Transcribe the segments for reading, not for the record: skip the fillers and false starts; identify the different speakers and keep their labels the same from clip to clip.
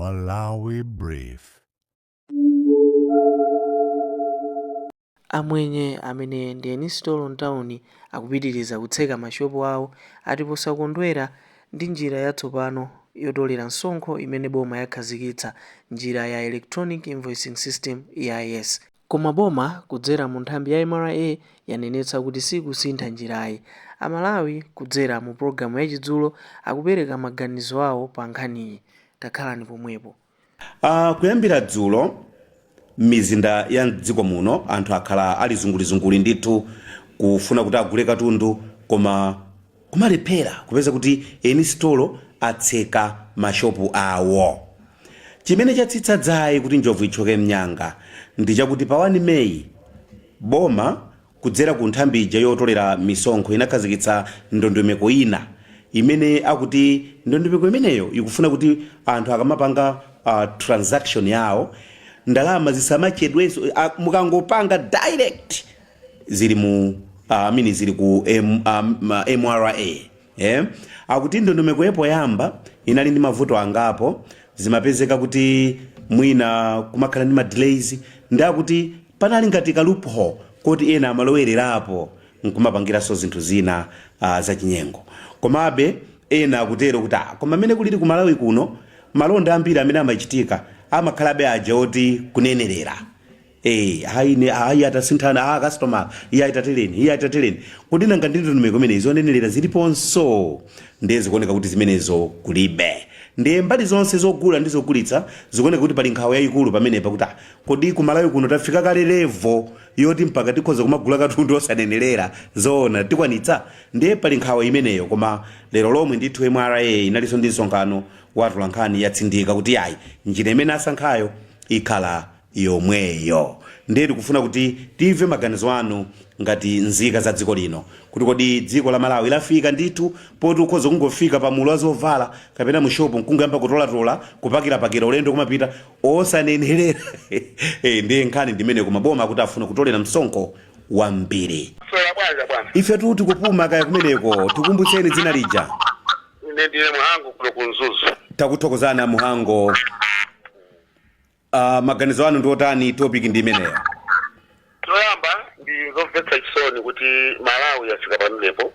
Speaker 1: Malawi Brief.
Speaker 2: Amwenye amene ndi eni sitolo mtauni akupitiriza kutseka mashopu awo ati posakondwera ndi njira yatsopano yotolera msonkho imene boma yakhazikitsa, njira ya Electronic Invoicing System, EIS. Koma boma kudzera mu nthambi ya MRA yanenetsa kuti sikusintha njirayi. Amalawi kudzera mu pulogalamu ya Chidzulo akupereka maganizo awo pa nkhaniyi. Takhalani pomwepo.
Speaker 3: Kuyambira dzulo m'mizinda ya mdziko muno anthu akhala ali zungulizunguli ndithu kufuna kuti agule katundu, koma kumalephera kupeza kuti eni sitolo atseka mashopu awo. Chimene chatsitsa dzaye kuti njovu itchoke mnyanga ndi chakuti pa 1 Meyi boma kudzera ku nthambi ija yotolera misonkho inakhazikitsa ndondomeko ina imene akuti ndondomeko imeneyo ikufuna kuti anthu akamapanga transaction yawo ndalama zisamachedwenso, mukangopanga direct zili mu I mean zili ku MRA. Akuti ndondomeko yoyamba inali ndi mavuto angapo, zimapezeka kuti mwina kumakhala ndi ma delays, ndi akuti panali ngati ka loophole koti ena amalowererapo nkumapangiranso zinthu zina zachinyengo. Komabe ena akutero kuti koma amene kulili ku Malawi kuno malonda ambiri amene amachitika amakhalabe aja oti kunenerera. Hayi ne hayi atasinthana customer iye ayitateleni, iye ayitateleni. Kodi nanga ndi ndondomeko imene zonenerera ziliponso? Ndiye zikuoneka kuti zimenezo kulibe. Ndiye mbali zonse zogula ndi zogulitsa zikuoneka kuti pali nkhawa yayikulu pamenepa kuti kodi ku Malawi kuno tafika kale level yoti mpaka tikhoza kumagula katundu osanenerera? Zoona tikwanitsa? Ndiye pali nkhawa imeneyo. Koma lero lomwe ndithu MRA inalinso ndi msonkhano wa atolankhani, yatsindika kuti ayi, njira imene asankhayo ikhala yomweyo. Ndiye tikufuna kuti timve maganizo anu ngati nzika za dziko lino kuti kodi dziko la Malawi lafika ndithu poti ukhoza kungofika pa mulu wa zovala kapena mu shopu nkungoyamba kutolatola, kupakirapakira, ulendo kumapita osanenerera? Ndiye nkhani ndimene koma boma kuti afuna kutolera msonkho wambiri.
Speaker 4: Swera bwanji bwana?
Speaker 3: Ife tu tikupuma. Kaya kumeneko? Tikumbutseni dzina lija.
Speaker 4: Ine ndine Muhango kuno ku Mzuzu.
Speaker 3: Takuthokozani Muhango. Maganizo anu ndi otani? Topic ndi imeneyo.
Speaker 4: Choyamba, ndi zomvetsa chisoni kuti Malawi yafika pamenepo.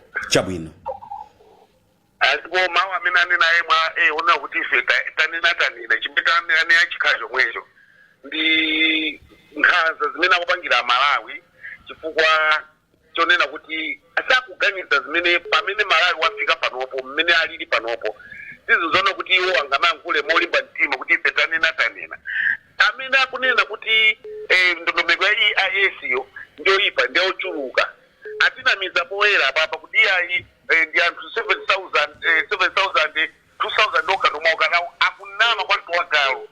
Speaker 4: Alipo mawu amene anena MRA onena kuti ife tanena tanena, chimene tanena chikhala chomwecho. Ndi nkhanza zimene akupangira Malawi chifukwa chonena kuti sakuganiza zimene pamene Malawi wafika panopo, mmene alili panopo. Sizizoona kuti iwo angamayankhule molimba mtima kuti ife tanena tanena. Amene akunena kuti ndondomeko ya EIS yo ndiyoyipa ndi ochuluka. Atinamiza poyera apapa kuti iyayi, ndi anthu 7000, 7000, 2000 okha tomwe okanawo. Akunama kwa mtu wagalu.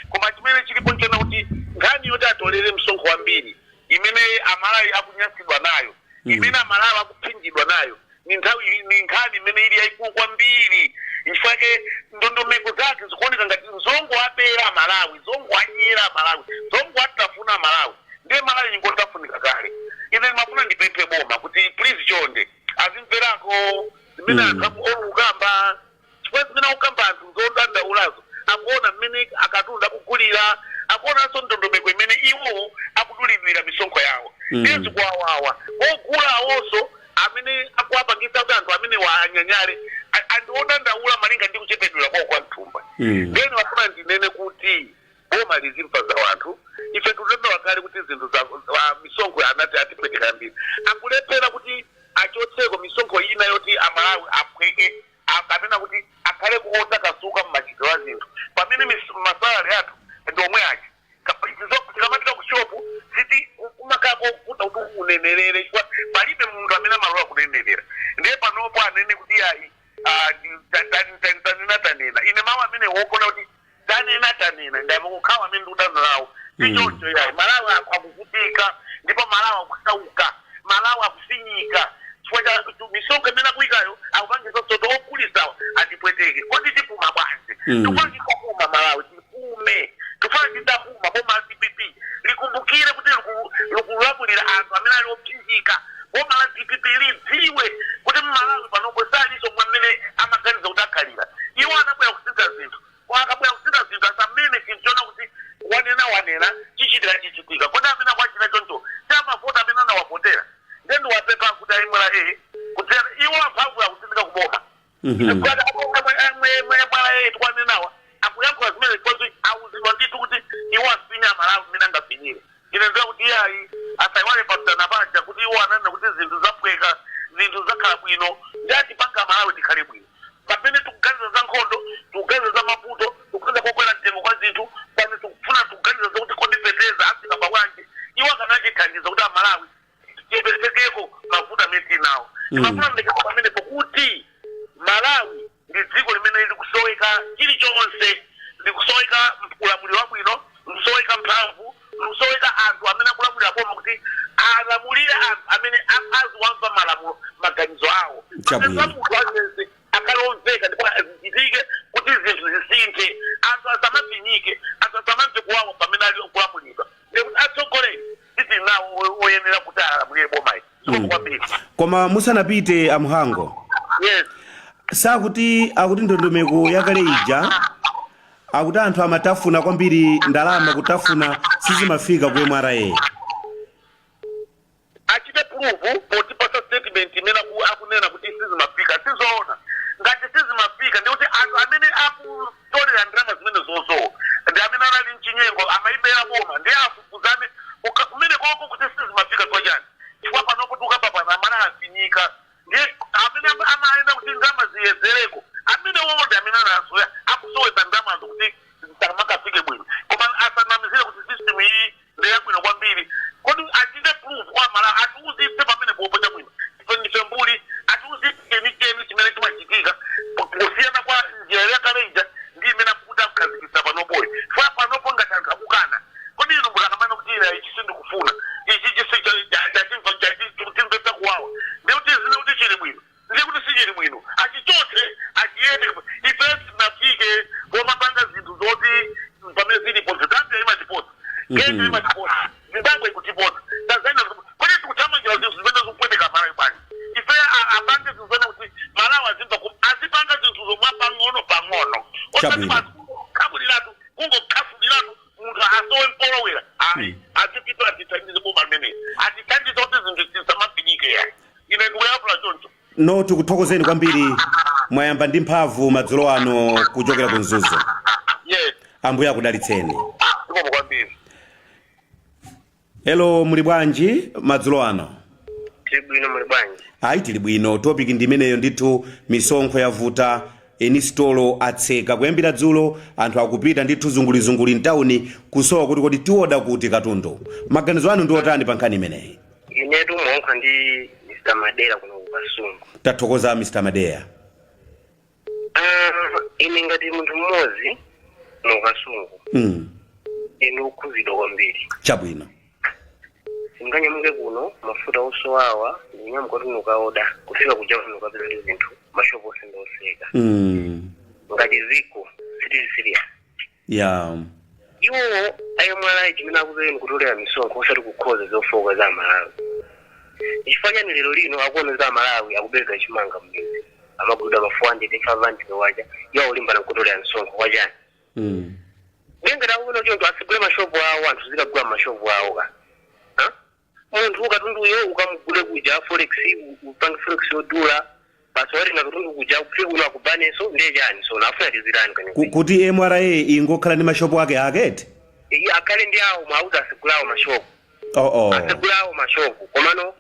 Speaker 4: Koma chimene chilipo nchona kuti nkhani yoti atolere msonkho wambiri imene Amalawi akunyansidwa nayo, imene Amalawi akuphinjidwa nayo, ni nthawi ni nkhani imene ili yayikulu kwambiri. Nchifukwa ndondomeko zake zikuoneka ngati zongoabera Amalawi, zongoanyera Amalawi, zongoatafuna Amalawi. Ndiye Malawi ingotafunika kale. Ine ndimafuna ndipemphe boma kuti please, chonde, azimverako zimene anthu olukamba, chifukwa zimene akukamba anthu zodandaulazo, akuona mmene akatundu akugulira, akuonanso ndondomeko imene iwo akudulidwira misonkho yawo. Ndiye zikuwawawa ogula awonso amene akuwapangitsa kuti anthu amene anyanyale anthu odandaula malinga ndi kuchepedwera kwawo kwa mthumba. Ndiye ndimafuna ndinene kuti boma lizimva za wanthu. Ife tikudandaula kale kuti zinthu za misonkho anati atipweteka yambiri. Akulephera kuti achotseko misonkho ina yoti Amalawi aphweke kapena kuti akhale otakasuka mmachitiro a zinthu, pamene masalari athu ndi omwe aja. Tikamapita ku shopu siti kumakhala kovuta kuti unenerere chifukwa palibe munthu amene amalola kunenerera. Ndiye panopo anene kuti ayi, tanena tanena. Ine mawu amene wokona kuti tanena tanena ndamukukhawa amene ndikudana nawo. Sichoncho yayi. Malawi akuvutika ndipo Malawi akusauka, Malawi akufinyika chifukwa cha misonkho imene akuyikayo. Akupangisa soto ogulisawa atipweteke. Kodi tipuma bwanji? Tikufuna tikapuma Malawi, tipume. Tikufuna titapuma. Boma la DPP likumbukire kuti likulamulira anthu amene ali opsinjika. Boma la DPP lidziwe kuti Mmalawi panopo salinso mwamene amaganiza kuti akhalira. Iwo anabwera kusintha zinthu, koma akabwera kusintha zinthu MRA tikwanenawa akuyankhula zimene because awuzidwa ndithu kuti iwo afinya Amalawi mmene angafinyire. Ine ndiye kuti iyayi, asayiwale pamtana paja kuti iwo ananena kuti zinthu zaphweka, zinthu zakhala bwino, ndi atipanga Malawi tikhale bwino. Pamene tikuganiza za nkhondo, tikuganiza za mavuto, tikuganiza kokwera mtengo kwa zinthu pano, tikufuna tikuganiza zakuti kodi fetereza afika pabwanji, iwo akanachithandiza kuti Amalawi tiyepesekeko mavuto amene tili nawo. Timafuna ndekeko pamenepo kuti Malawi ndi dziko limene likusoweka chilichonse, likusoweka ulamuliro wabwino, likusoweka mphamvu, likusoweka anthu amene akulamulira boma kuti alamulire anthu amene aziwamva malamulo, maganizo awo.
Speaker 3: Chabwino.
Speaker 4: Maganizo a munthu aliyense akhale omveka ndipo zichitike kuti zinthu zisinthe, anthu asamafinyike, anthu asamamve kuwawa pamene ali kulamulidwa. Ndikuti atsogoleri titili nawo oyenera kuti alamulire boma ili. Zikomo kwambiri.
Speaker 3: Koma musanapite, Amhango,
Speaker 4: Yes.
Speaker 3: sakuti akuti ndondomeko yakale ija, akuti anthu amatafuna kwambiri ndalama, kutafuna sizimafika ku MRA.
Speaker 4: Achite prove potipasa statement imene akunena kuti sizimafika. Sizoona. Ngati sizimafika, ndikuti anthu amene akutolera ndalama zimene zozo ndi amene anali mchinyengo, amayibera boma, ndi afufuzane kumene koko kuti sizimafika kwachani, chifukwa panopo tikukamba pano amene afinyika ndi amene amayenda kuti ndalama ziyezereko, amene wowo ndi amene anasoya akusowetsa ndalamazo kuti zisamakafike bwino. Koma asanamizire kuti system iyi ndi yabwino kwambiri. Kodi achite proof kwa Mala, atiuzitse pamene popo chabwino. Ife ndife mbuli, atiuzitse chenicheni chimene chimachitika kusiyana kwa njira yakale ija ndi imene akuti akukhazikitsa panopoyi. Fa panopo ngati anthu akukana, kodi inu mutakamana kuti ine ichi sindikufuna, ichi chachimva chimvetsa kuwawa, ndikuti zine kuti chili bwino, ndiye kuti sichili bwino, achichotse, achiyende. Ife sinafike pomapanga zinthu zoti pamene zilipo. Zambia imatiposa, Kenya imatiposa, Zimbabwe ikutiposa, Tanzania. Kodi tikuthamangira zinthu zimene zikupweteka Malawi bwanji? Ife apange zinthu zone kuti Malawi azimva, azipanga zinthu zomwe pang'ono pang'ono, osati
Speaker 3: Chabwino.
Speaker 4: kukhabuliratu, kungokhafuliratu munthu asowe mpolowera, ayi. Azipita, atithandize boma limene atithandize kuti zinthu zisamafinyike. Yayi, ine ndikuyankhula choncho.
Speaker 3: No, tikuthokozeni kwambiri, mwayamba ndi mphamvu madzulo ano kuchokera ku Mzuzu.
Speaker 4: Yes.
Speaker 3: Ambuye akudalitseni.
Speaker 4: Zikomo kwambiri.
Speaker 3: Hello, muli bwanji madzulo ano?
Speaker 5: Tili bwino, muli bwanji?
Speaker 3: Ayi, tili bwino. Topic ndi imeneyo ndithu, misonkho yavuta, eni sitolo atseka kuyambira dzulo, anthu akupita ndithu zungulizunguli mtawuni kusowa kuti kodi tioda kuti katundu. Maganizo anu ndi otani pa nkhani imeneyi?
Speaker 5: Inetu muyankha ndi Mr Madera kuno ku Kasungu.
Speaker 3: Tathokoza, Mr Madeya.
Speaker 5: Ah, ine ngati munthu mmodzi kuno ku Kasungu, ine ndikukhuzidwa kwambiri. Singanyamuke kuno mafuta osowawa, ndikunyamuka kuti nukaoda, kufika kuja kuti nukapeza ndi zinthu mashopu onse ndoseka. Ngati ziko sitili serious. Iwowo a MRA chimene akuzeni kutolera misonkho, osati kukhoza zofoka za Malawi. Chifukwa chani lero lino akuona za Malawi akubereka chimanga m'mizi amagulidwa ma 400, 500 waja, iwo akulimbana kutolera misonkho kwachani? Ngati akuona choncho, asigule mashopu awo, anthu zikagula mashopu awo ka. Ha? Munthu katunduyo ukamugule kuja forex, upange forex yodula basi, watenga katundu kuja, kufika kuno akubanenso, ndiye chani? So nafuna tizirani kwenye?
Speaker 3: Kuti MRA ingokhala ndi mashopu ake akete?
Speaker 5: Iye akhale ndi awo, mwauza asigulawo mashopu.
Speaker 3: Oh.
Speaker 5: Asigulawo mashopu, komano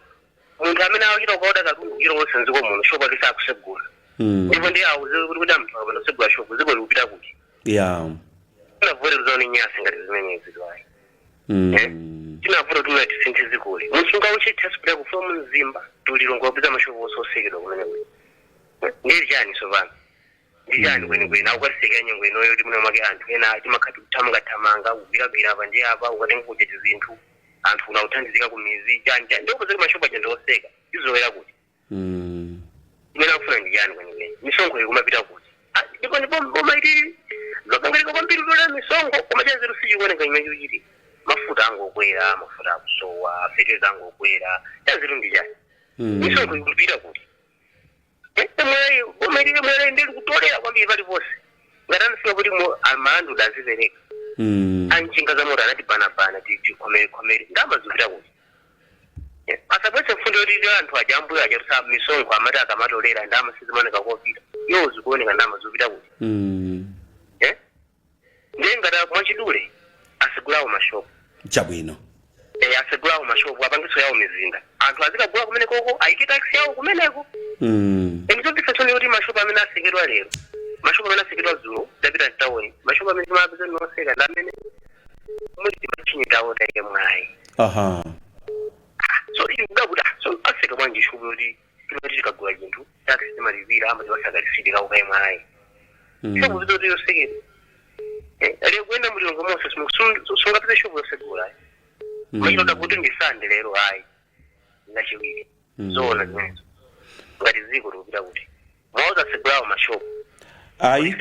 Speaker 5: munthu amene akuchita kuoda katundu kuchita konse mdziko muno, shopu ake sakusegula. Ndipo ndi auze kuti anthu akapanda kusegula shopu, dziko likupita kuti? Tinavote zaone nyasi ngati zimenezi ayi. Tinavota kuti tisinthe dzikoli. Munthu ungauche transport yako from Mzimba to Lilongwe, wapeza mashopu onse osekedwa kumene kuti ndiye chani? Sopano ndi chani kwenikweni akukasekera nyengo inoyo kuti mwina mwake anthu ena timakhala tikuthamangathamanga, kugwiragwira apa ndi apa, ukatenga kuja tizinthu, anthu unakuthandizika ku mizi, chani chani, ndikupeza kuti mashopu aja ndioseka, tizolowera kuti imene akufuna ndi chani kwenikweni? Misonkho ikumapita kuti? Ah, ndipo ndipo boma ili lopangalika kwambiri kutolera misonkho, koma chanzeru sichikuoneka chimene chikuchitika. Mafuta angokwera, mafuta akusowa, fetereza angokwera, chanzeru ndi chani? Misonkho ikupita kuti? Boma ili mwere ndili kutolera kwambiri paliponse. Ngati anafika kuti amalandu azipereka, anjinga za moto anati banabana, tikhomere, ndalama zikupita kuti? Asabwetse mfundo yoti anthu aja ambuyo aja tusa misonkho amati akamatolera ndalama sizimaoneka kopita. Iwo zikuoneka ndalama zikupita kuti. Eh, ndiye ngati mwachidule asegulawo mashopu.
Speaker 3: Chabwino.
Speaker 5: Eh, asegulawo mashopu, apangiso yawo mizinda, anthu azikagula kumenekoko, ayike tax yawo kumeneko. Ndizomvetsa kuti mashopu amene asekedwa lero, mashopu amene asekedwa dzulo, tapita mtawuni, mashopu amene timapeza noseka ndi amene muli machini tawo taike mwayi. So ikudakuti so aseka bwanji shopu yoti timati tikagula chinthu, tax timalipira, amati risidi kaukaye mwayi? Shopu zidoti yosekedwa lero, kuyenda mulilongo monse sungapeze shopu yosegula. Machitoda kuti ndisande lero, ayi, Lachiwiri. Zoona zimenezo? Ngati ziko tikupita kuti mwauza asegulawo mashopu.
Speaker 3: Ayi,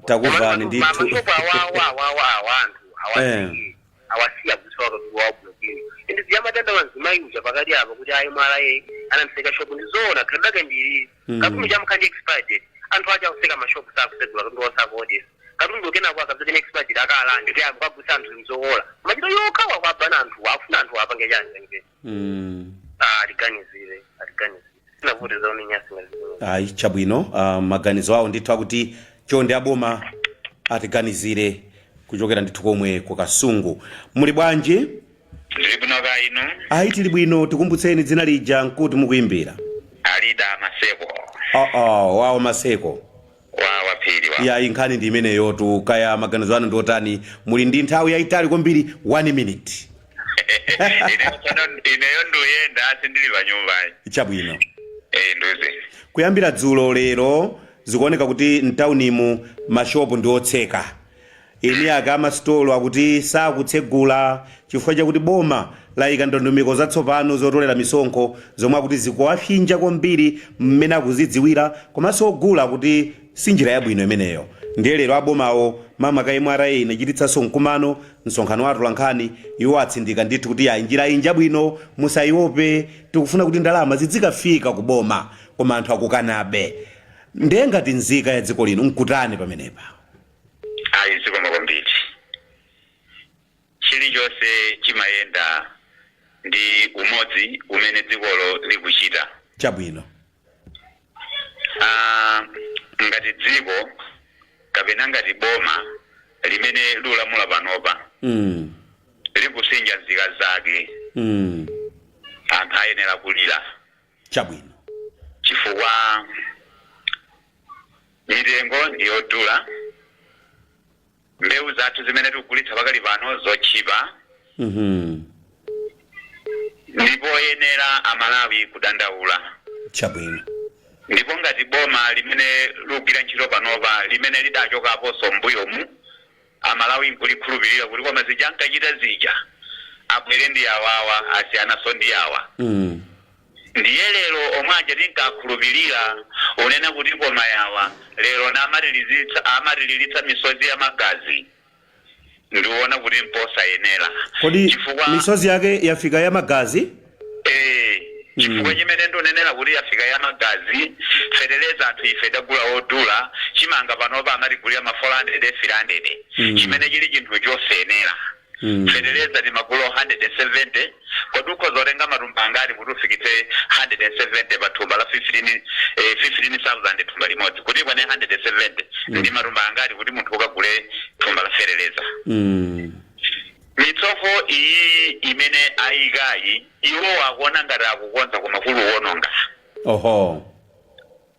Speaker 3: takumvani ndithu.
Speaker 5: Mashopu awawa awawa awa anthu awasiye, awasiya kusowa katundu wabwinobwino. Ende ziyamatanda wanzimayi uja pakati apa kuti ayi, mwala ye anamseka shopu, ndizoona khalidwe ndili katundu chamkhandi expired date. Anthu aja akuseka mashopu, sakusegula, katundu wasakuodesa, katundu kenako akapeza expired date akalande kuti akugwisa anthu mzowola machito yokha wakwabana. Anthu afuna anthu apange chani kanipe? Atiganizire, atiganizire, sinavute zaone nyasi ngati.
Speaker 3: Ayi, chabwino. Maganizo awo ndithu akuti chonde aboma atiganizire, kuchokera ndithu komwe ku Kasungu. Muli bwanji?
Speaker 6: Ndili bwino, ka inu?
Speaker 3: Ayi, tili bwino. Tikumbutseni dzina lija nkuti mukuyimbira.
Speaker 6: Alida Maseko.
Speaker 3: Oh, wawo Maseko.
Speaker 6: Wa waphiri wa.
Speaker 3: Ya, nkhani ndi imeneyotu. Kaya maganizo anu ndi otani? Muli ndi nthawi yayitali kwambiri, 1 minute.
Speaker 6: Ineyo nduyenda, sindili pa nyumbayi.
Speaker 3: Chabwino.
Speaker 6: Eh, nduze.
Speaker 3: Kuyambira dzulo, lero, zikuoneka kuti mtaunimu mashopu ndi otseka. Eni ake amasitolo akuti sakutsegula chifukwa chakuti boma layika ndondomeko zatsopano zotolera misonkho zomwe akuti zikuwapsinja kwambiri mmene akuzidziwira, komanso ogula akuti si njira yabwino imeneyo. Ndiye lero abomawo, mama MRA inachititsanso mkumano, msonkhano wa atolankhani. Iwo atsindika ndithu kuti ayi, njira iyi njabwino, musayiope, tikufuna kuti ndalama zizikafika ku boma, koma anthu akukanabe. Ndiye ngati nzika ya dziko lino nkutani pamenepa?
Speaker 6: Ayi, zikoma kwambiri. Chilichonse chimayenda ndi umodzi umene dzikolo likuchita. Ah, ngati dziko kapena ngati boma limene lulamula panopa likusinja nzika zake, anthu ayenera kulira. Chifukwa mitengo ndiyodula, mbewu zathu zimene tikugulitsa pakali pano zotchipa, ndipo yenera Amalawi kudandaula. Ndipo ngati boma limene likugwira ntchito panopa, limene lidachokaponso mbuyomu, Amalawi nkulikhulupirira kuti koma zija ankachita zija, abwere ndi awawa, asiyananso ndi awa. Ndiye lero omwe aja tinkakhulupirira unena kuti koma yawa lero namatilizitsa, amatililitsa misozi ya magazi, ndiwona kuti mposayenera.
Speaker 3: Kodi
Speaker 6: Chifukwa
Speaker 3: misozi yake yafika ya magazi?
Speaker 6: Eh, chifukwa chimene ndionenera kuti yafika ya magazi, feteleza anthu ife tagula odula, chimanga panopa amatigulira ma 400, 300, chimene chili chinthu chosayenera. Feteleza timagula 170. Kodi ukhoza kutenga matumba angati kuti ufikitse 170 pa thumba la 15, 15,000 thumba limodzi kuti ikwane 170? Ndi matumba angati kuti munthu ukagule thumba la feteleza? Mitsonkho iyi imene ayikayi, iwo akuona ngati akukonza, koma kuli uwononga.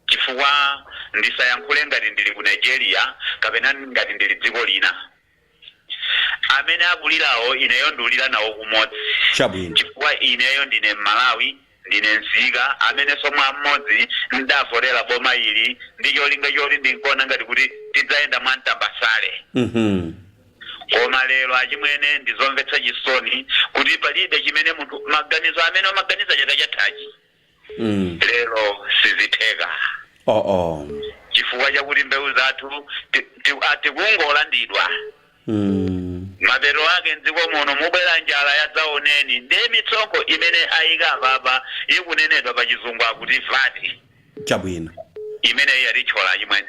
Speaker 6: Chifukwa ndisayankhule ngati ndili ku Nigeria kapena ngati ndili dziko lina, amene akulirawo ineyo ndiulira nawo kumodzi. Chifukwa ineyo ndine Mmalawi, ndine nzika amene somwe mmodzi ndavotera boma ili ndi cholinga choti ndinkuona ngati kuti tidzayenda mwamtambasale. Koma lero achimwene, ndizomvetsa chisoni kuti palibe chimene munthu maganizo amene amaganiza chaka chathachi, lero sizitheka.
Speaker 3: Oh.
Speaker 6: Chifukwa chakuti mbewu zathu tikungolandidwa. Mapeto ake mdziko muno mubwera njala yadzaoneni. Ndiye mitsonkho imene ayika apapa ikunenedwa pa Chizungu akuti VAT. Imeneyi yatichola, achimwene.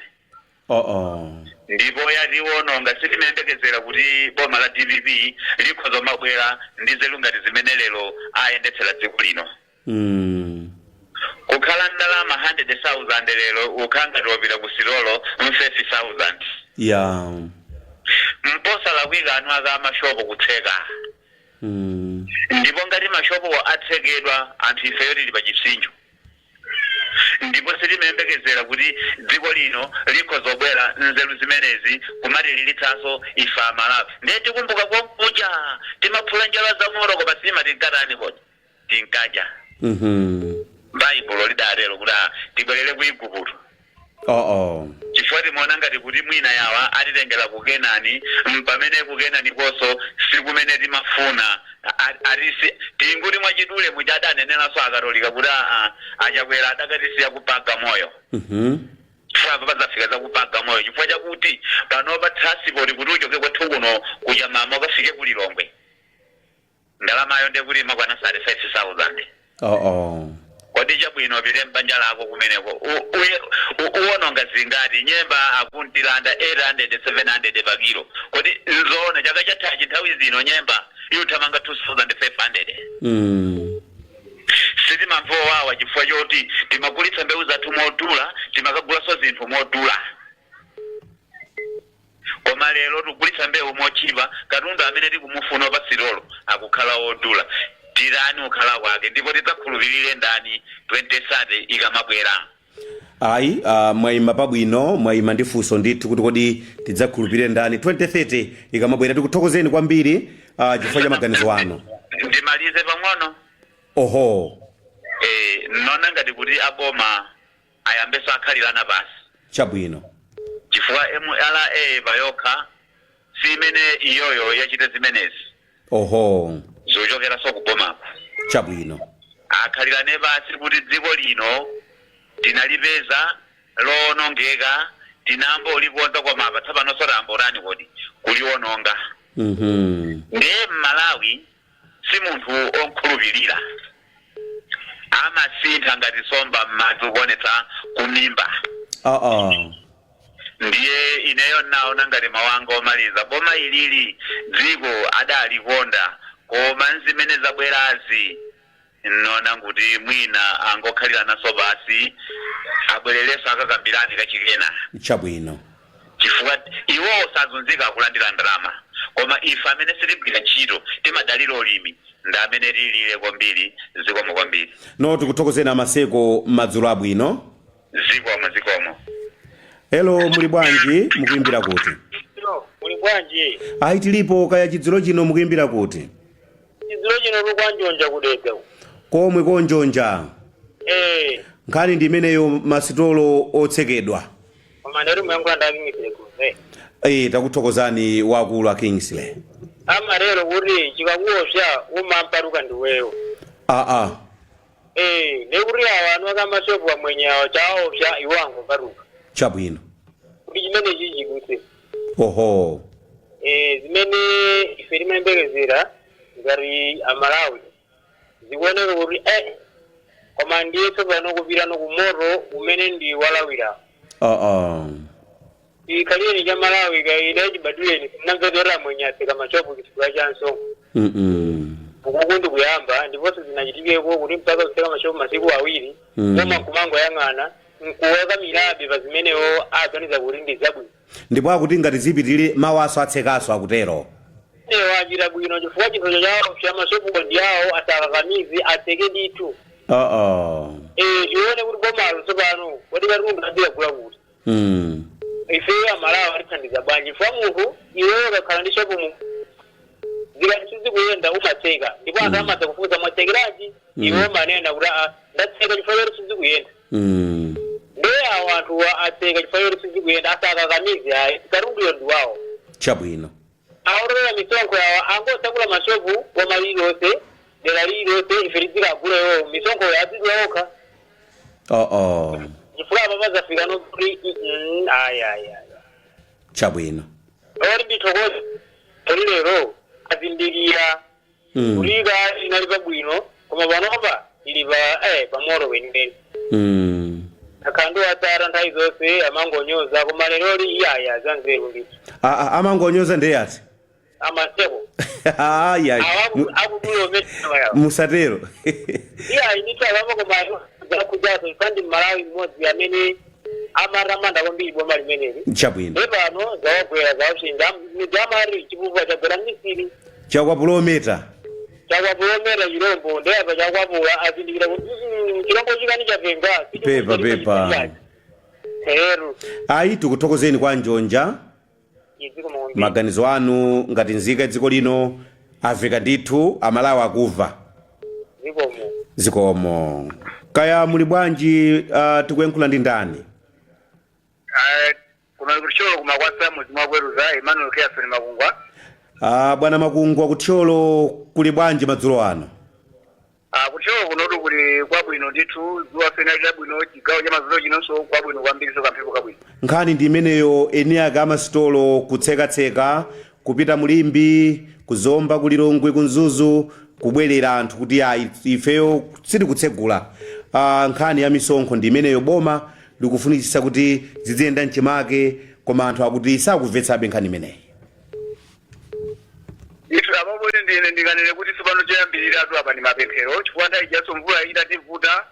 Speaker 3: Oh.
Speaker 6: Ndipo yatiwononga. Sitimayembekezera kuti boma la DPP likhoza mabwera ndi nzeru ngati zimene lero ayendetsera dziko lino. Kukhala ndalama 100,000 lero, ukhala ngati wapita ku sitolo 50,000. Mposalakwika anu aka amashopo kutseka. Ndipo ngati mashopo atsekedwa, anthu ifeyo tili pa chipsinjo, ndipo sitimayembekezera kuti dziko lino likhozobwera nzeru zimenezi kumatililitsanso ife Amalawi. Ndiye tikumbuka konkuja timaphula njala za moto, koma simatinkatani kodi tinkadya. Baibulo lidatero kuti tibwerere ku Igupto.
Speaker 3: Oh.
Speaker 6: Chifukwa timaona ngati kuti mwina yawa atitengera ku Kenani, pamene ku Kenani konso sikumene timafuna. Atisi tinguti mwachidule muja adaneneranso Akatolika kuti Achakwera adakatisiya kupaga moyo. Chifukwa apa pazafika zakupaga moyo, chifukwa chakuti panopa transport kuti uchoke kwathu kuno kuchamama ukafike ku Lilongwe, ndalamayo ndekuti imakwana 35,000.
Speaker 3: Oh.
Speaker 6: Kodi chabwino, pite mbanja lako kumeneko, uwononga zingati? Nyemba akuntilanda 800, 700 pa kilo. Kodi nzoona chaka chathachi nthawi zino nyemba iuthamanga 2500? Sitimamva wawa chifukwa choti timagulitsa mbewu zathu modula, timakagulanso zinthu modula, koma lero tikugulitsa mbewu mochipa, katundu amene tikumufuna pa sitolo akukhala wodula. Tirani ukhala kwake, ndipo tidzakhulupirire ndani 2030 ikamabwera?
Speaker 3: Ayi, mwayima pabwino, mwayima ndi funso ndithu kuti kodi tidzakhulupirire ndani 2030 ikamabwera. Tikuthokozeni kwambiri chifukwa cha maganizo anu.
Speaker 6: Ndimalize pang'ono.
Speaker 3: Oho.
Speaker 6: Nona ngati kuti aboma ayambeso akhalirana pasi.
Speaker 3: Chabwino.
Speaker 6: Chifukwa MRA payokha si imene iyoyo yachita zimenezi.
Speaker 3: Oho.
Speaker 6: Zochokeranso kubomako.
Speaker 3: Chabwino.
Speaker 6: Akhalirane pasi kuti dziko lino tinalipeza lowonongeka, tinambo likonza, koma apa tsopano tayamba kodi kuliwononga. Ndiye Mmalawi si munthu onkhulupirira, amasintha ngati somba m'madzi kuonetsa kumimba. Ndiye ineyo naona ngati mawanga omaliza, boma ilili dziko adalikonda, koma nzimene zabwerazi nona kuti mwina angokhaliranaso pasi, abwerereso akakambirane kachikena.
Speaker 3: Chabwino.
Speaker 6: Chifukwa iwowo sazunzika, akulandira ndalama, koma ife amene sitigwira ntchito, timadalira ulimi, ndi amene tilile kwambiri. Zikomo kwambiri.
Speaker 3: No, tikuthokozeni Amaseko, madzulo abwino.
Speaker 6: Zikomo, zikomo.
Speaker 3: Hello, muli bwanji? Mukuimbira kuti?
Speaker 7: Muli bwanji?
Speaker 3: Ayi, tilipo. Kaya chidzulo chino mukuimbira kuti?
Speaker 7: Chidzulo chino tukwanjonja, kudedza.
Speaker 3: Komwe konjonja?
Speaker 7: Eh.
Speaker 3: Nkhani ndi imeneyo, masitolo otsekedwa.
Speaker 7: Koma ndati muyankhula ndi Kingsley Gove.
Speaker 3: Eh, takuthokozani wakulu a Kingsley.
Speaker 7: Amalero kuti chikakuopsa umamparuka ndiweyo. Eh, ndekuti awa anu akamashopu amwenye awa chaopsa iwo angoparuka.
Speaker 3: Chabwino.
Speaker 7: Kuti chimene chichidutse.
Speaker 3: Oho.
Speaker 7: Eh, zimene ife timayembekezera ngati Amalawi zikuoneka kuti koma ndiye tsopano kupitano kumoto umene ndi walawira. Ikhalireni cha Malawi kaida chibadwireni sinamvetera mwenye atseka mashopu chifukwa cha msonkho. Ukuku ndi kuyamba, ndiponso zinachitikeko kuti mpaka kutseka mashopu masiku 2. Koma nkumangoyang'ana nkuwakamirabe pa zimenewo aganiza kuti ndi zabwino.
Speaker 3: Ndipo akuti ngati zipitirire, mawaso atsekaso, akutero.
Speaker 7: Ewo achita bwino, chifukwa chinthu chawo cha mashopuko ndi awo, asakakamizi, atseke ndithu. Eh, tione kuti bomalo tsopano kodi katundu azikagula kuti? Ife Amalawi atithandiza bwanji? Chifukwa munthu iweyo ukakhala ndi shopu mu zikati sizikuyenda umatseka, ndipo anthu amadza kufunsa mwatsekeranji? Iwe umanena kuti aa, ndatseka chifukwa choti sizikuyenda. Ndiye awo anthuwa atseka chifukwa choti sizikuyenda, asakakamize ayi, katunduyo ndi wawo.
Speaker 3: Chabwino.
Speaker 7: Aotolera misonkho yawo angosakula mashopu boma lililonse, dera lililonse, ife tizikagula iwowo, misonkho azidula okha. Chifukwa apa pazafika nokuti ayi, ayi, ayi.
Speaker 3: Chabwino.
Speaker 7: Ori ndithokoze kuti lero azindikira kulika inali pabwino, koma panopa ili pa pamoto kwenikweni. Akhala ndi watsata nthawi zonse amangonyoza, koma leroli iyaya zanzeru ndithu.
Speaker 3: Amangonyoza ndiye ati?
Speaker 7: Amaseko.
Speaker 3: Ayi, ayi.
Speaker 7: Akudula umenewa yawo.
Speaker 3: Musatero.
Speaker 7: Iyayi ndithu, apapo koma Zakudzazo ifandi Mmalawi mmodzi amene amatamanda kwambiri boma limeneli.
Speaker 3: Chabwino.
Speaker 7: Ndiye pano zawagwera, zawapsinja midzi, amati chipupa chagwera mmisiri.
Speaker 3: Chakwapulometa.
Speaker 7: Chakwapulometa chirombo, ndiye apa chakwapula, azindikira kuti chirombo chikani chapenga.
Speaker 3: Pepa, pepa.
Speaker 7: Heru.
Speaker 3: Ayi, tikuthokozeni kwa Njonja.
Speaker 7: Iziko maombi.
Speaker 3: Maganizo anu ngati nzika dziko lino aveka ndithu, Amalawi akumva.
Speaker 7: Zikomo.
Speaker 3: Zikomo. Kaya muli bwanji? Tikuyankhula ndi ndani?
Speaker 8: Kuno kuThyolo kumakwasa, muzi mwakweruza, Emmanuel Keason Makungwa.
Speaker 3: Bwana Makungwa, kuThyolo kuli bwanji madzulo ano?
Speaker 8: KuThyolo kunotu kuli kwabwino ndithu, dzuwa fena labwino, chigawo cha madzulo chinonso kwabwino kwambiri, so kamphepo kabwino.
Speaker 3: Nkhani ndi imeneyo, eni ake amasitolo kutsekatseka, kupita muLimbe, kuZomba, kuLilongwe, kuMzuzu, kubwerera anthu kuti ayi, ifeyo sitikutsegula. Nkhani ya misonkho ndi imeneyo, boma likufunitsitsa kuti ziziyenda mchimake, koma anthu akuti sakumvetsabe nkhani imeneyi.
Speaker 8: Ndithu, apapo ndine ndinganene kuti tsopano choyambiriratu apa ndi mapemphero, chifukwa nthawi ijaso mvula itativuta,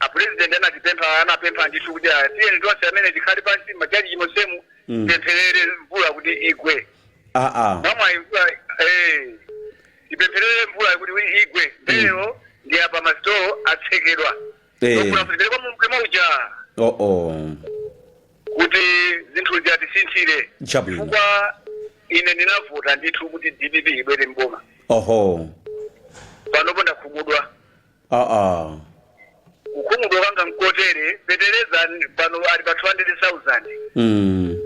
Speaker 8: apresident anatipempha, anapempha ndithu kuti tiyeni tonse amene tikhale pansi machaji chimosemu tipempherere mvula kuti igwe. Mwamwayi mvula, tipempherere mvula kuti igwe. Lero ndi apa masitolo atsekedwa. Tofuna kuti kwa Mulungu uja
Speaker 3: oh.
Speaker 8: kuti zinthu zatisinthire. Chifukwa ine ndinavota ndithu kuti DPP ibwere mboma. Panopo ndakhumudwa. Kukhumudwa kwanga nkotere: fetereza pano ali pa 200,000.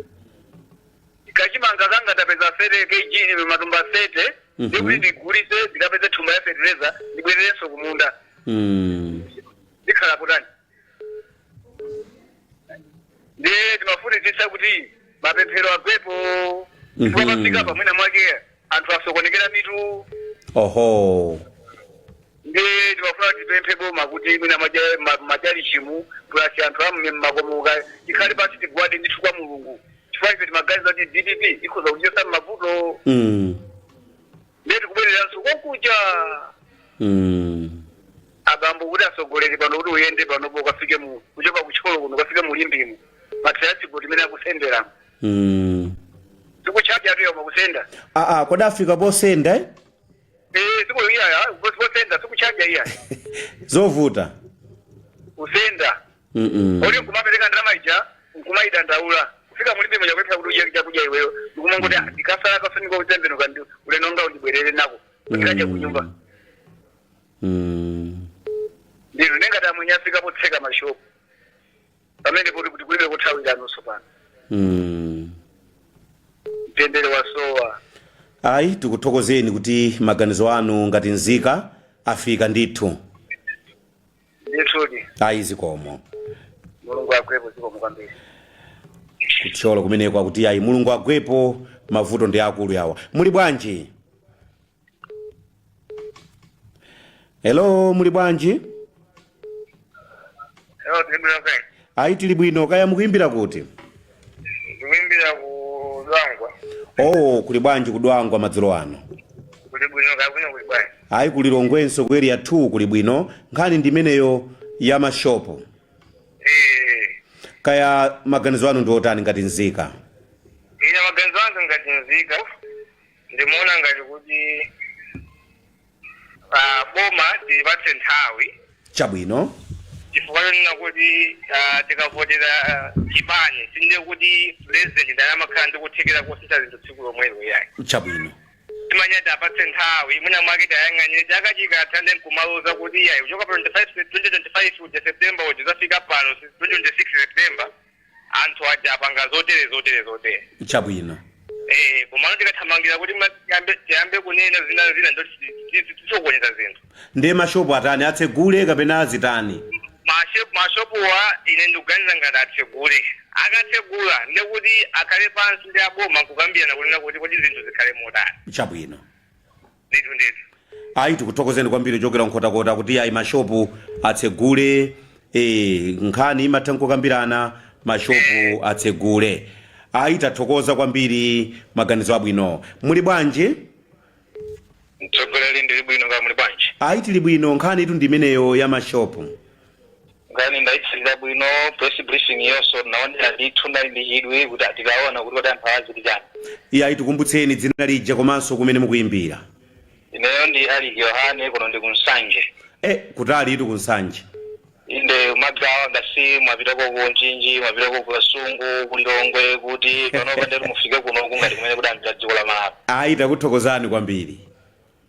Speaker 8: Kachimanga kanga ndapeza 30 kg, matumba 30, ndikuti ndigulise, ndikapeze thumba ya fetereza, ndibwererenso kumunda. Ndikhala kutani? Ndiye timafunitsitsa kuti mapemphero agwepo, chifukwa pafika pamwina mwake anthu asokonekera mitu. Ndiye timafuna tipemphe boma kuti mwina machalichimu plus anthu amme mmakomoka tikhale pansi, tigwade ndithu kwa Mulungu, chifukwa ife timaganiza kuti DPP ikhoza kuchotsa mavuto. Ndiye tikubwereranso konkuja. Abambo, kuti atsogoleri pano, kuti uyende panopo ukafike mu kuchoka kuThyolo kuno ukafike mu Limbimu, matransport imene akusendera tikuchaja atu yoma kusenda.
Speaker 3: Aa, kodi afika posenda, eh?
Speaker 8: Eh, siku iyaya posenda sikuchaja iya.
Speaker 3: Zovuta.
Speaker 8: Kusenda. Oli nkumapereka ndalama ija, nkumayidandaula kufika muLimbimu chakuipha kuti udye chakudya iweyo, ndikumangoti ndikasala kafunika kutembenuka ndi ulendo nga undibwerere nako ndikaje kunyumba. Ndiro nengati amwenye afika potseka mashopu pamene poti kuti kulibe kuthawirano pano. Mtendere wasowa.
Speaker 3: Ayi, tikuthokozeni kuti maganizo anu ngati nzika afika ndithu.
Speaker 8: Ndithudi.
Speaker 3: Ayi, zikomo.
Speaker 8: Mulungu agwepo, zikomo kwambiri.
Speaker 3: KuThyolo kumeneko akuti ayi, Mulungu agwepo, mavuto ndi akulu yawa. Muli bwanji? Hello, muli bwanji?
Speaker 8: Hello, tili bwino kai.
Speaker 3: Ayi, tili bwino. Kaya mukuimbira kuti?
Speaker 8: Ndikuimbira ku Dwangwa.
Speaker 3: Oh, kuli bwanji kuDwangwa madzulo ano?
Speaker 8: Kuli bwino, kaya kuno kuli bwanji?
Speaker 3: Ayi, kuLilongwenso ku Area 2 kuli bwino. Nkhani ndi imeneyo ya mashopo. Kaya maganizo anu ndi otani ngati nzika?
Speaker 8: Ine maganizo anga ngati nzika, ndimaona ngati kuti boma tilipatse nthawi. Chifukwa chonena kuti tikavotera chipani, sindiye kuti president ndani amakhala ndi kuthekera kusintha zinthu tsiku lomwelo, yayi. Timanyati apatse nthawi, mwina mwake tayang'anire chaka chikatha, ndi nkumaloza kuti yayi, kuchoka pa 25 2025 uja September uja zafika pano 2026 September, anthu aja apanga zotere, zotere, zotere. Komano tikathamangira kuti tiyambe kunena zina zina, ndo tisokoneza zinthu.
Speaker 3: Ndiye mashopo atani, atsegule kapena azitani?
Speaker 8: Mashopuwa ine ndikuganiza ngati atsegule. Akatsegula, ndekuti akhale pansi ndi aboma nkukambirana kunena kuti kodi zinthu zikhale motani. Ndithu, ndithu.
Speaker 3: Ayi, tikuthokozeni kwambiri kuchokera Nkhotakota, kuti ayi, mashopu atsegule. Nkhani imatha nkukambirana, mashopu atsegule. Ayi, tathokoza kwambiri, maganizo abwino. Muli bwanji?
Speaker 8: Mtsogoleri, ndili bwino, kaya muli bwanji?
Speaker 3: Ayi, tili bwino. Nkhani itu ndi imeneyo ya mashopu.
Speaker 7: Nkhani ndayitsatira bwino, press briefing yonso naonera ndithu, ndali ndi chidwi kuti tikaona kuti kodi anthu aziti chani.
Speaker 3: Iyayi, tikumbutseni dzina lija komanso kumene mukuyimbira.
Speaker 7: Ineyo ndi Ali Yohane, kuno ndi kuNsanje.
Speaker 3: E, kutali itu kuNsanje.
Speaker 7: Inde, umagawa ngasi mwapitako ku Mchinji, mwapitako ku Kasungu, kuLilongwe, kuti panopa ndeti mufike kuno ngati kumene kudambira dziko la Malawi.
Speaker 3: Ayi, takuthokozani kwambiri.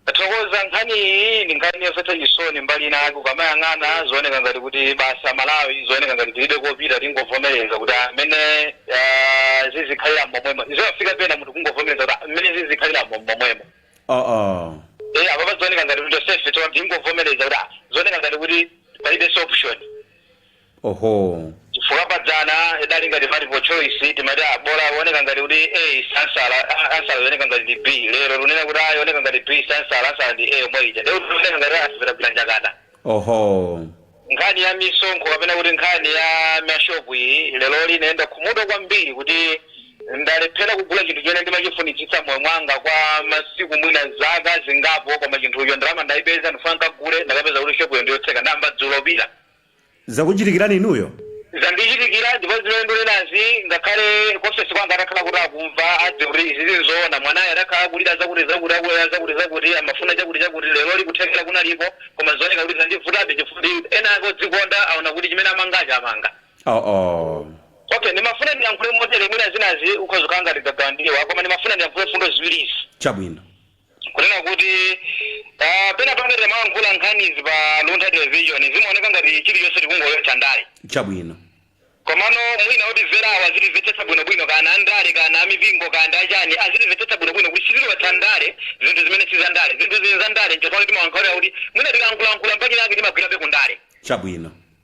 Speaker 7: Tathokoza. Nkhani iyi ndi nkhani yomvetsa chisoni mbali inake. Ukamayang'ana zooneka ngati kuti basa Malawi zooneka ngati tilibe kopita, tingovomereza kuti amene zizikhalira momwemo. Zimafika pena munthu kungovomereza kuti amene zizikhalira momwemo.
Speaker 3: Oh.
Speaker 7: Eh, apa zooneka ngati kuti tonsefe tingovomereza kuti zooneka ngati kuti palibenso option. Chifukwa padzana idali ngati multiple choice, timati bola oneka ngati kuti A sansala, ansala yoneka ngati ndi B. Lero lunena kuti A yoneka ngati B sansala, ansala ndi A yomwe ija, ndekuti oneka ngati asipita gwira njakata. Nkhani ya misonkho kapena kuti nkhani ya mashopu iyi, lero line ndakhumudwa kwambiri kuti ndalephera kugula chinthu chimene ndimachifunitsitsa moyo mwanga kwa masiku, mwina zaka zingapo, koma chinthucho ndalama ndayipeza, ndifuna nkagule, ndakapeza kuti shopuyo ndiyotseka. Ndamba dzulo pita.
Speaker 3: Zakuchitikirani inuyo?
Speaker 7: Zandichitikira, ndipo zimene ndikunenazi ngakhale kofesi kwanga atakhala kuti akumva adziwa kuti izi zinzoona. Mwanayo atakhala akulira zakuti zakuti, akulira zakuti zakuti, amafuna chakuti chakuti. Lero likuthekera kunalipo, koma zooneka kuti zandivutabe chifukwa ena ake odzikonda aona kuti chimene amangacho amanga.
Speaker 3: Oh.
Speaker 7: Okay, ndimafuna ndiyankhule motere, mwina zinazi ukhoza kukhala ngati gagawandiwa, koma ndimafuna ndiyankhule fundo ziwirizi.
Speaker 3: Chabwino.
Speaker 7: Kunena kuti pena pake timayankhula nkhanizi pa Luntha Television, zimaoneka ngati chilichonse tikungolowetsa ndale. Komano mwina otimverawo azitimvetsetsa bwinobwino, kana andale, kana amipingo, kana achani, azitimvetsetsa bwinobwino kuti sitilowetsa ndale zinthu zimene si zandale. Zinthu zili zandale, nchifukwa timawankhulira kuti mwina tikayankhulayankhula mbali yake timagwirabe ku ndale.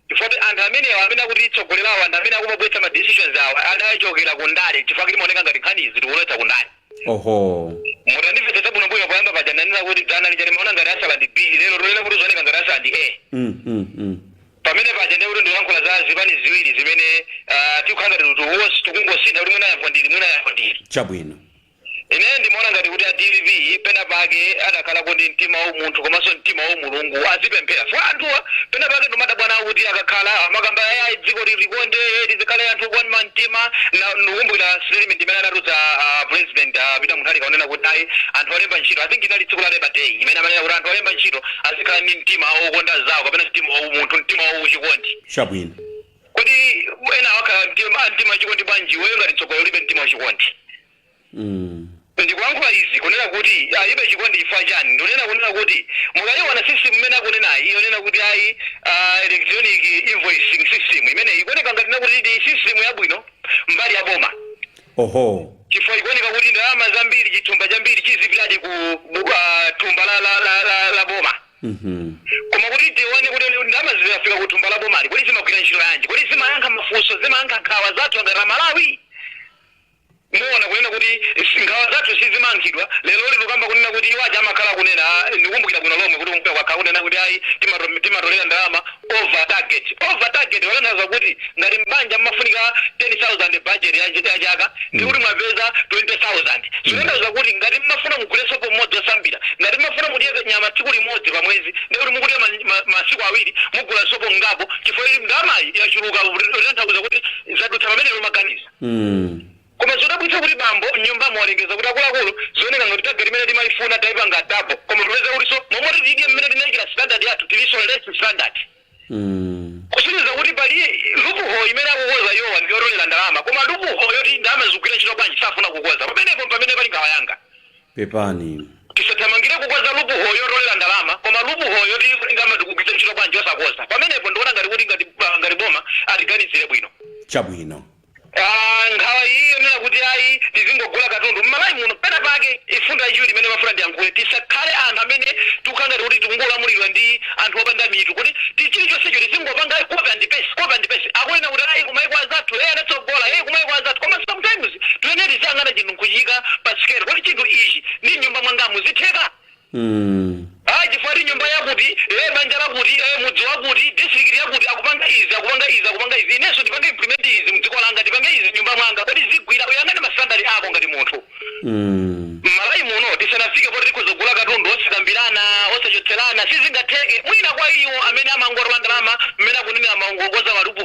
Speaker 7: Chifukwa anthu amenewa amene akuti tsogolerawo, anthu amene akumabweretsa ma decisions awa, adachokera ku ndale, chifukwa timaoneka ngati nkhanizi tikulowetsa ku ndale. Mutandimvetsetsa bwinobwino, poyamba paja ndanena kuti dzana lija limaona ngati asala ndi B, lero tunena kuti zooneka ngati asala ndi A. Pamene paja ndiye kuti ndikuyankhula za zipani ziwiri zimene tikukhala ngati tikungosintha kuti mwina yankho ndili, mwina yankho ndili. Ine ndimaona ngati kuti a DPP pena pake adakhalako ndi mtima wa munthu komanso mtima wa Mulungu, azipemphera fo anthuwa. Pena pake ndimadabwa nawo kuti akakhala amakamba ayi dziko lilikonde, lizikhale anthu okwana mtima. Ndikukumbukira statement imene anatulutsa President Peter Mutharika kunena kuti ayi, anthu olemba ntchito, I think inali tsiku la Labor Day, imene amanena kuti anthu olemba ntchito azikhala ndi mtima wokonda zawo kapena mtima wa munthu, mtima wa uchikondi. Kodi ena wakhala mtima wachikondi bwanji, iweyo ngati mtsogoleri ulibe mtima wachikondi? Ndikuyankhula izi kunena kuti alibe chikondi chifukwa chani? Ndikunena kunena kuti mukayiona system imene akunenayi, yonena kuti ayi, electronic invoicing system imene ikuoneka ngati nakuti ndi system yabwino mbali ya boma. Chifukwa ikuoneka kuti ndalama zambiri, chithumba chambiri chizipitadi ku thumba la boma. Koma kuti tione kuti ndalama zikafika ku thumba la bomali, kuti zimagwira ntchito yanji, kuti zimayankha mafunso, zimayankha nkhawa zathu ngati Amalawi, muona kunena kuti nkhawa zathu sizimankhidwa. Lero likukamba kunena kuti iwo aja amakhala kunena, ndikumbukira bwino lomwe kuti kumbuya kwakhala kunena kuti ayi, timatolera ndalama over target. Over target watanthauza kuti ngati mbanja mmafunika 10,000 budget ya chaka, ndikuti mwapeza 20,000. Zikutanthauza kuti ngati mmafuna mugule sopo mmodzi osambira, ngati mmafuna mudye nyama tsiku limodzi pa mwezi, ndikuti mukudya masiku awiri, mugula sopo ngapo, chifukwa ndalamayi yachuluka, kutanthauza kuti zadutsa pamene mumaganiza. Koma zodabwitsa kuti bambo mnyumba mwalengeza kuti akuluakulu, zioneka ngati target imene timayifuna tayipanga double, koma tipeza kuti so momwe tidye mmene tinayikira standard yathu, tilinso less standard. Kusonyeza kuti pali loophole imene akukoza yowa ndiyotolera ndalama, koma loophole yoti ndalama zikugwira ntchito bwanji safuna kukoza. Pamenepo pamene pali nkhawa yanga.
Speaker 3: Pepani.
Speaker 7: Tisathamangire kukoza loophole yotolera ndalama, koma loophole yoti ndalama zikugwira ntchito bwanji osakoza. Pamenepo ndikuona ngati kuti ngati boma atiganizire bwino. Nkhawa iyi yonena kuti ayi, tizingogula katundu m'Malawi muno, pena pake ifunda yachiwiri imene mafuna ndiyankhule, tisakhale anthu amene tikukhala ngati kuti tikungolamulidwa ndi anthu opanda mitu, kuti chilichonsecho tizingopanga copy and paste, copy and paste. Akunena kuti ayi, kumayiko azathu, eye anatsogola, eye kumayiko azathu, koma sometimes tiyenera tiziyang'ana chinthu nkuchika pa scale, kuti chinthu ichi ndi nyumba mwangamu zitheka? Ayi, chifukwa ti nyumba yakuti, banja lakuti, mudzi wakuti, district yakuti akupanga izi, akupanga izi, akupanga izi, inenso ndipange implement izi mdziko langa, ndipange izi nyumba mwanga, kodi zigwira? Uyang'ane ma standard ako ngati munthu. M'Malawi muno tisanafike poti tikhoza kugula katundu osakambirana, osachita Osachotserana sizingatheke. Mwina kwa iwo amene amangorola ndalama, mmene akunenera mangokoza malupu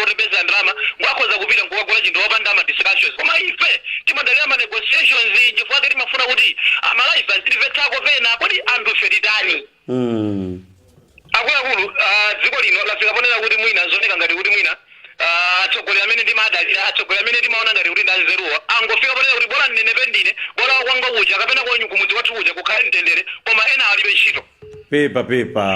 Speaker 7: otepeza ndalama, ngwakhoza kupita nkukagula chinthu wopanda ma discussions. Koma ife timadalira ma negotiations, chifukwa timafuna kuti Amalawi azitimvetsako pena. Kodi anthu ife titani? Akuluakulu, dziko lino lafika ponena kuti mwina zooneka ngati kuti mwina atsogoleri amene ndimadalira, atsogoleri amene timaona ngati kuti ndanzeruwa, angofika ponena kuti bola ndine ndine, bola kwanga kuja kapena kwenyu kumudzi kwathu kuja kukhale mtendere, koma ena alibe ntchito.
Speaker 3: Pepa, pepa.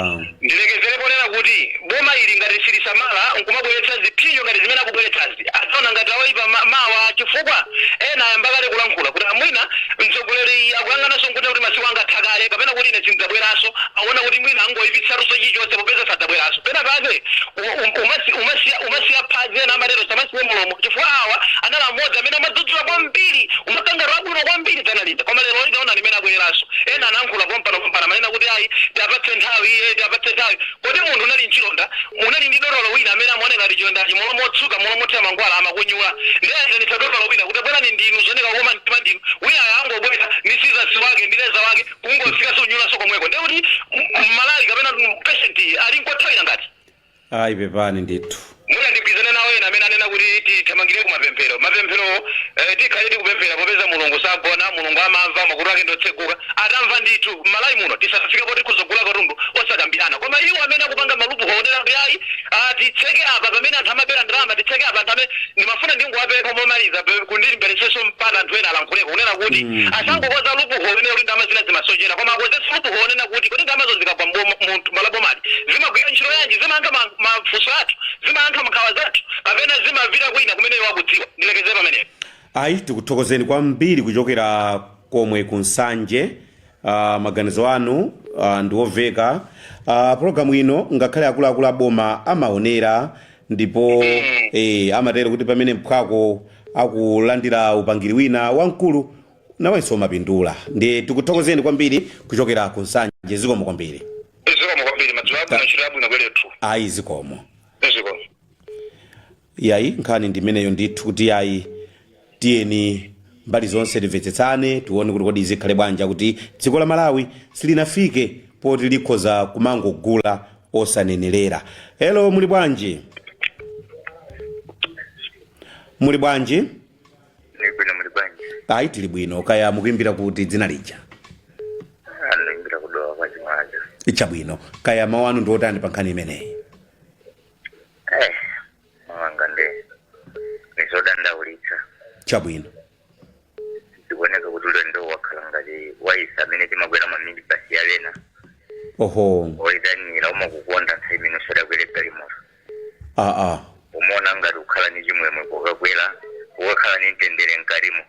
Speaker 7: Ndilekezere ponena kuti boma ili ngati silisamala nkumabweretsa ziphinjo ngati zimene akubweretsazi, adzaona ngati awayipa mawa, chifukwa ena ayamba kale kulankhula kuti amwina mtsogoleri akuyang'ananso nkuti kuti masiku anga atha kale, kapena kuti ine sindidzabweranso. Aona kuti mwina angoyipitsatunso chilichonse popeza sadzabweranso. Pena pake umasiya phazi, ena amatero, samasiye mulomo, chifukwa awa anali amodzi amene amadzudzula kwambiri, umakangaro abwino kwambiri dzanalinda, koma lero litaona limene abwereranso, ena anayankhula pompano pompano, amanena kuti ayi, tiapatse nthawi iye, tiapatse nthawi. Kodi munthu unali mchilonda, unali ndi dotolo wina amene amaoneka ngati chilondachi molo motsuka, molo mothira mankhwala, amakunyula, ndi ayitanitsa dotolo wina kuti bwerani ndinu, zooneka koma mtima ndinu, wina angobwera ndi scissors wake ndi razor wake, kungofika sunyulaso komweko. Ndiye kuti Mmalawi kapena patient ali nkothawira ngati
Speaker 3: Ayi, pepani ndithu.
Speaker 7: Mwina ndigwizane nawo ena amene anena kuti tithamangire ku mapemphero. Mapemphero, tikhale tikupemphera, popeza Mulungu sagona, Mulungu amamva, makutu ake ndotseguka, atamva ndithu. M'Malawi muno tisafike poti kuzogula katundu osakambirana. Koma iwo amene akupanga ma loophole onena kuti ayi, titseke apa pamene anthu amabera ndalama, titseke apa anthu amene, ndimafuna ndingowapempha momaliza, kundimberesenso mpata anthu ena alankhuleko, kunena kuti asangokoza loophole onena kuti ndalama zina zimasochera, koma akozenso loophole onena kuti kodi ndalamazo zikagwa munthu malabomali zimagwira ntchito yanji? Zimayankha mafunso athu, zimayankha nkhawa zathu, kapena zimapita kwina kumene iwo akudziwa? Ndilekeze pamenepo.
Speaker 3: Ayi, tikuthokozeni kwambiri kuchokera komwe ku Nsanje. Maganizo anu ndiwoveka. Pologalamu ino ngakhale akuluakulu aboma amaonera, ndipo amatero kuti pamene mphwako akulandira upangiri wina wamkulu, nawenso umapindula. Ndiye tikuthokozeni kwambiri kuchokera ku Nsanje. Zikomo kwambiri.
Speaker 7: Zikomo kwambiri, madzulo abwino, ntchito yabwino kwelethu.
Speaker 3: Ayi, zikomo.
Speaker 7: Zikomo.
Speaker 3: Yayi, nkhani ndimeneyo ndithu, kuti yayi, tiyeni mbali zonse timvetsetsane, tione kuti kodi zikhale bwanji, kuti dziko la Malawi silinafike poti likhoza kumangogula osanenerera. Hello, muli bwanji? Muli bwanji?
Speaker 9: Bwino, muli bwanji?
Speaker 3: Ayi, tili bwino. Kaya mukuimbira kuti, dzina lija?
Speaker 9: Anoimbira kuDowa kwa Chimwaza.
Speaker 3: Chabwino, kaya mawu anu ndi otani pa nkhani imeneyi?
Speaker 9: Mawanga nde nizodandaulitsa.
Speaker 3: Chabwino.
Speaker 9: Zikuoneka kuti ulendo wakhala ngati waisa amene timakwera maminibasi yalena Oyitanira umakukonda nthawi imene usadakwere galimoto. Umaona ngati kukhala ni chimwemwe pokakwera, ukakhala ni mtendere mkatimo.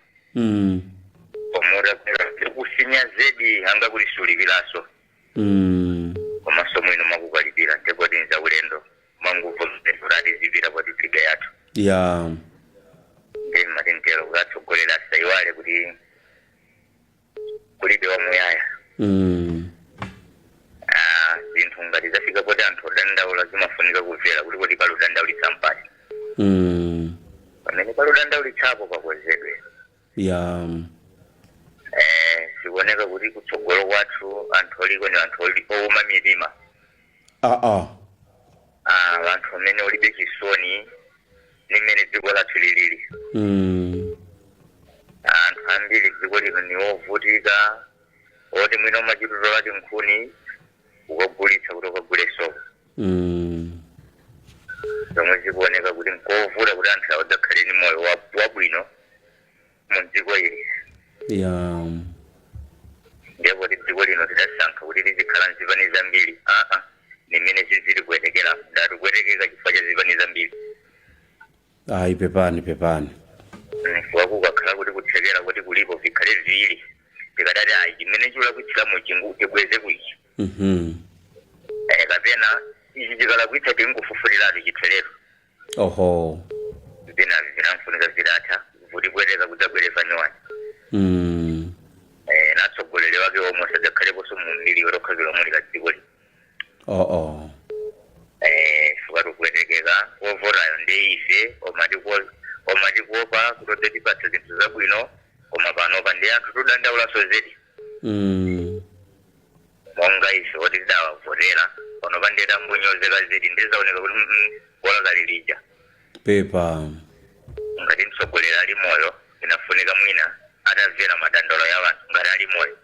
Speaker 9: Koma utakwera kusinya zedi, anga kuti sulipiranso. Komanso mwino makukalipira ndekoti nza ulendo manguvomereza zipita poti tilibe yathu. Ndi matentero kuti atsogolera asayiwale kuti kulibe wamuyaya. Zinthu ngati zafika poti anthu odandaula, zimafunika kumvera kuti kodi pali udandaulitsa mpati. Pamene pali udandaulitsapo pakonzedwe. Zikuoneka kuti kutsogolo kwathu anthu oliko ni anthu owuma mitima. Anthu amene ulibe chisoni nimene dziko lathu lilili. Anthu ambiri dziko lino ni ovutika, oti mwina umachitutolati nkhuni ukagulitsa kuti ukagule sopo. Zomwe zikuoneka kuti nkovuta kuti anthu awo adzakhale ni moyo wabwino mu dziko ili. Ndipo kuti dziko lino tidasankha kuti lizikhala nzipani zambiri, nimene zizili kuyetekera, ndati kuyetekeka chifukwa cha zipani zambiri.
Speaker 3: Ayi, pepani, pepani.
Speaker 9: Chifukwa kukakhala kuti kutsekera kuti kulipo vikhale viwiri, tikadati ayi, chimene chilakwitsiramo chingu tibweze kuichi. Kapena ichi chikalakwitsa tingufufuliratu chitherero. Zinazi zinamfunika zitatha vutibwereka kudzabwereza nyuwani. Natsogoleri wake omwe sadzakhaleponso mu mbiri yotokhazira dziko lino. Fuka tikuwetekeka, wovotayo ndi ife, omatikuopa kuti odzatipatsa zinthu zabwino, koma panopa ndi anthu tudandaulaso zedi. Monga ife oti tidawavotera pano pandeta mbunyozeka zedi, ndizaoneka kuti bola kale lija.
Speaker 3: Pepa.
Speaker 9: Ngati mtsogoleri ali moyo, inafunika mwina atamvera madandaulo ya vanthu ngati ali moyo.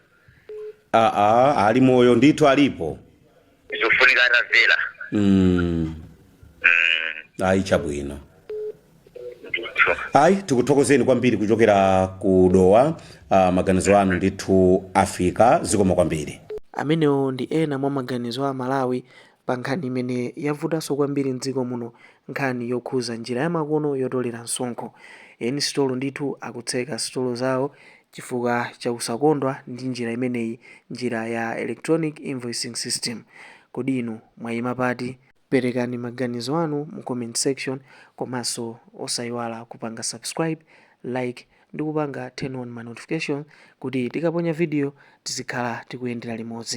Speaker 3: Aa, ali moyo ndithu, alipo.
Speaker 9: Zikufunika atamvera.
Speaker 3: Ayi, chabwino.
Speaker 9: Ndithu.
Speaker 3: Ayi, tikuthokozeni kwambiri kuchokera ku Dowa. Maganizo anu ndithu afika, zikomo kwambiri.
Speaker 2: Amenewo ndi ena mwa maganizo a Malawi pa nkhani imene yavutanso kwambiri mdziko muno, nkhani yokhuza njira yamakono yotolera msonkho. Eni sitolo ndithu akutseka sitolo zawo chifukwa cha kusakondwa ndi njira imeneyi, njira ya electronic invoicing system. Kodi inu mwayima pati? Perekani maganizo anu mu comment section, komanso osayiwala kupanga subscribe, like ndi kupanga turn on ma notification kuti tikaponya video tizikhala tikuyendera limodzi.